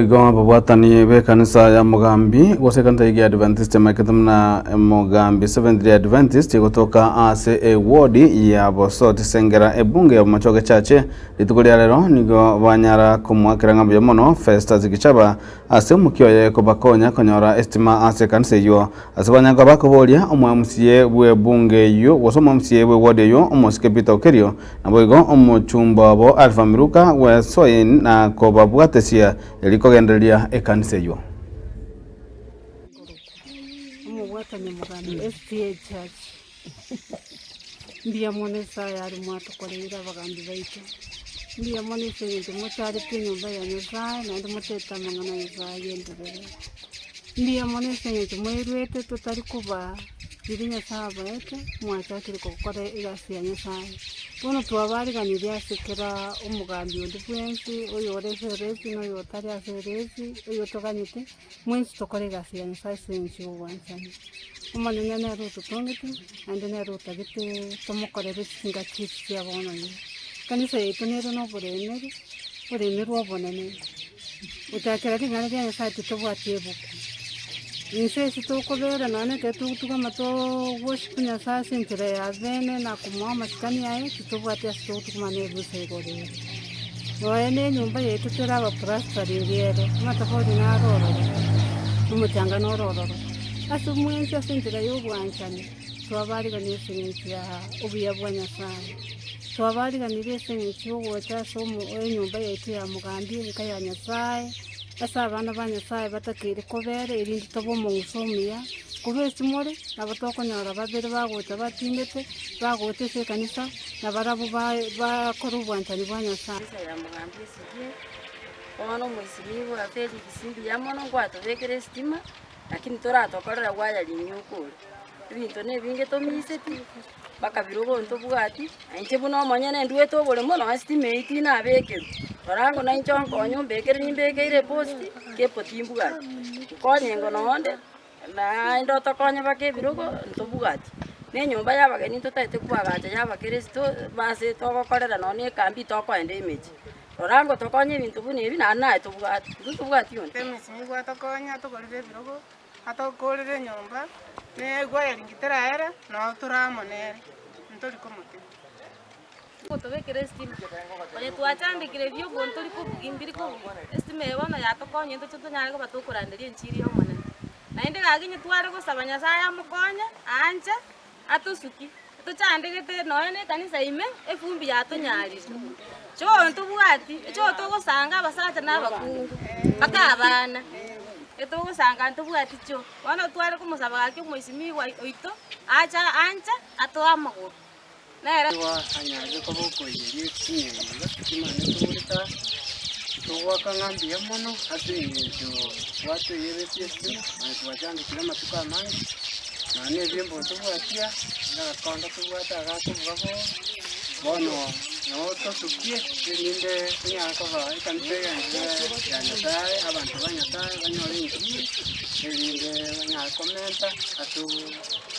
Igo ababwatani b'ekanisa ya Mogambi, gose ekanisa eyio ya Adventist emaikete buna Mogambi Seventh Day Adventist egotoka ase ewodi ya Bosoti Sengera ebunge ya Bomachoge Church rituko ria rero nigo banyara komoakera ng'a mbuya mono Festus Gichaba ase omokia oye kobakonya konyora esitima ase ekanisa eyio ase banyara koba bakoboria omoMCA bw'ebunge eyio gose omoMCA bw'ewodi eyio omosike Peter Okerio Naboigo omochumba obo Alfa Miruka bw'Esoin na kobabwatesia erio kogendereria ekanisa eyio. Omobwatani omogambi SDA Church, mbuya mono esaa yaria mwatokoreire abagambi baito, mbuya mono ase eng'encho mocharete enyomba ya Nyasaye naende motebete amang'ana a Nyasaye agenderere. Mbuya mono ase eng'encho mwerwete totari kobaa riria Nyasaye abaete, mwachakire gokora egasi ya Nyasaye. Bono twabariganirie ase kera omogambi onde bwensi, oyore ase eresi na oyotari ase eresi, oyotoganyete, mwensi tokore egasi ya Nyasaye ase eng'encho ya obwanchani. Omonene nere ototongete, naende nere otagete tomokorere chingaki echi chia bono iga. Ekanisa yaito nere na oboremeri, oboremeri obonene. Gochakera ring'ana ria Nyasaye titobwati ebuku. Inse ase tokobera nonya na ekero togotugama toworship Nyasaye ase enchera ya bene na komoa amasikani aye, titobwati ase togotugama na ebusa igoro ere. Nonya na enyomba yaito tere abaplastering ere, amatofori naro ororo, omochanga noro ororo. Ase mwensi ase enchera ya obwanchani, twabarigania ase eng'encho ya obuya bwa Nyasaye. Twabariganirie ase eng'encho y'ogocha ase omo enyomba yaito ya mogambi, enka ya Nyasae, ase abana ba Nyasae batakeire kobera, erinde tobe omong'uso omuya. Korwa ase more, nabo tokonyora babere bagocha batindete, bagocha ase ekanisa, na barabwo ba bakore obwanchani bwa Nyasae. Ekanisa ya mogambi esirie, bono omoisimigwa Felix mbuya mono ngwatobekera esitima, lakini toratokorera gwaya rinyuko ore. Ebinto na ebinge tomiseti. Mpaka birogo ntobwati, na inche buna omonyene ndwete oboremo nonya esitima eyio tinabekerwa. Rora ango nainche onkonye ombekere nimbekeire epost, kepo timbwati. Nkonye ingo nonde, naende otokonye mpaka ebirogo ntobwati. Na enyomba ya abageni ntotagete koagacha ya abakeresito ase togokorera nonya na ekambi tokoenda emechie. Rora ango tokonye ebinto buna ebi naende naye tobwati, intwe ntobwati onde. Emechie nigo atokonya atogorere ebirogo. Atokoorere enyomba, na egweri teraere, nao tore amo nere, ntori komotiga. Gotobekera esitima, onye twachandekire ebio ntori kobugia mbiri kobugia, esitima eye bono yatokonya intwe tonyare koba tokoranderia enchiri ya Omonene. Naende gaki onye tware gosaba Nyasaye amokonye, aanche, atosukie, tochandegete nonya na ekanisa ime, efumbi yatonyarire. Choo ntobwati, echoo togosanga abasacha na abakungu, mpaka abana, etogosanga ntobwati choo. Bono tware komosaba gaki omoisimigwa oito, ache anche atoe amagoro, nere. Nigo anyarire koba okoiyeria estima eye iga, estima netogorete aa, togoaka ng'a mbuya mono ase eng'encho gwatoiyeretie estima, naye twachandekire amatuko amange, nonya na ebiombo ntobwati aa, na agakondo tobwate agakobuga bo, bono nabo tosukie erinde tonyare koba ekanisa egenderere ya Nyasaye, abanto ba Nyasaye banyore enchiri, erinde banyare komenta ase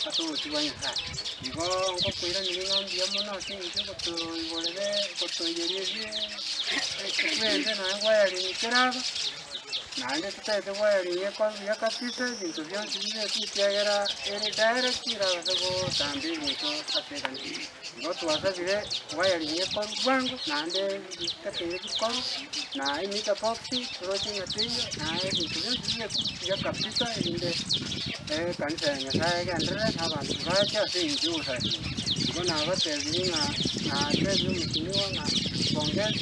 ase obosio bwa Nyasaye. Igo ngokoiraneria ng'a mbuya mono ase eng'encho ogotoigorera ogotoiyeria ebi ekwende naye gwayaringia kera aba, naende totagete gwayaringia ekore buya kabisa ebinto bionsi bibe ekiagera ere direct erabase gotamba ebinto ase ekanisa. Igo twasabire gwayaringia ekore bwango naende bitakeire bikoru, na emeter box toroche ng'a teiyo, naende ebinto bionsi bibe buya kabisa erinde ekanisa ya Nyasaye egenderere na abanto bache ase eng'encho ya ogosasima. Igo nabatebirie ng'a natebirie omochie nigo ng'a pongezi.